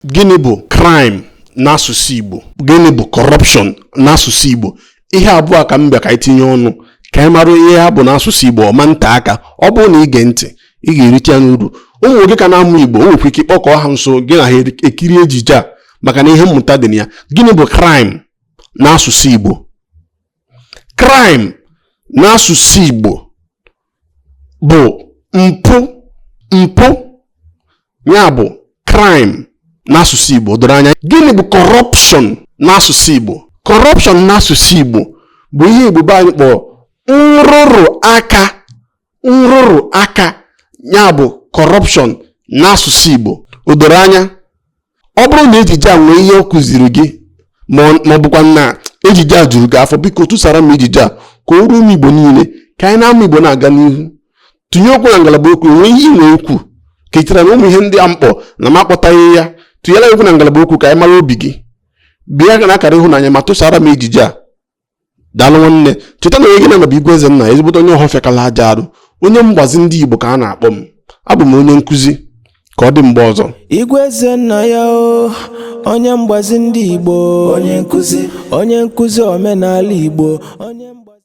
Gịnị bụ crime n'asụsụ Igbo? Gịnị bụ corruption n'asụsụ Igbo? Ihe abụọ ka m bịa ka anyị tinye ọnụ ka anyị mara ihe ha bụ n'asụsụ Igbo. Ọma nte aka, ọ bụrụ na ị gee ntị, ị ga-erite ya n'uru. Ụmụ gị ka na-amụ Igbo, o nwekwa ike ịkpọkọ ha nso, gị na ha ekiri ejije a, maka na ihe mmụta dị na ya. Gịnị bụ crime n'asụsụ Igbo? Crime n'asụsụ Igbo bụ mpụ. Mpụ ya bụ crime n'asụsụ Igbo. Doro anya. Gịnị bụ corruption n'asụsụ Igbo? Corruption n'asụsụ Igbo bụ ihe Igbo be anyị kpọrọ nrụrụ aka. Nrụrụ aka ya bụ corruption n'asụsụ Igbo. O doro anya. Ọ bụrụ na ejije a nwee ihe ọ kụziri gị, ma ọ bụkwa na ejije a juru gị afọ, biko tụsara m ejije a ka o ruo ụmụ Igbo niile, ka anyị na-amụ Igbo na-aga n'ihu. Tụnye okwu na ngalaba okwu. Nwee ihe inwe okwu ka ị chere na ụmụ ihe ndị a mkpọ na m akpọtaghị ya, tụnyere okwu na ngalaba okwu ka anyị mara obi gị. Bịa na akara ịhụnanya ma tụsara m ejije a. Daalụ nwanne. Cheta na onye gị na-anọbụ Igwe Ezenna, ezigbote onye Ọhafịa kala aja arụ, onye mgbazi ndị Igbo ka a na-akpọ m. Abụ m onye nkụzi. Ka ọ dị mgbe ọzọ. Igwe Ezenna ya o, onye mgbazi ndị Igbo, onye nkụzi, onye nkụzi omenala Igbo, onye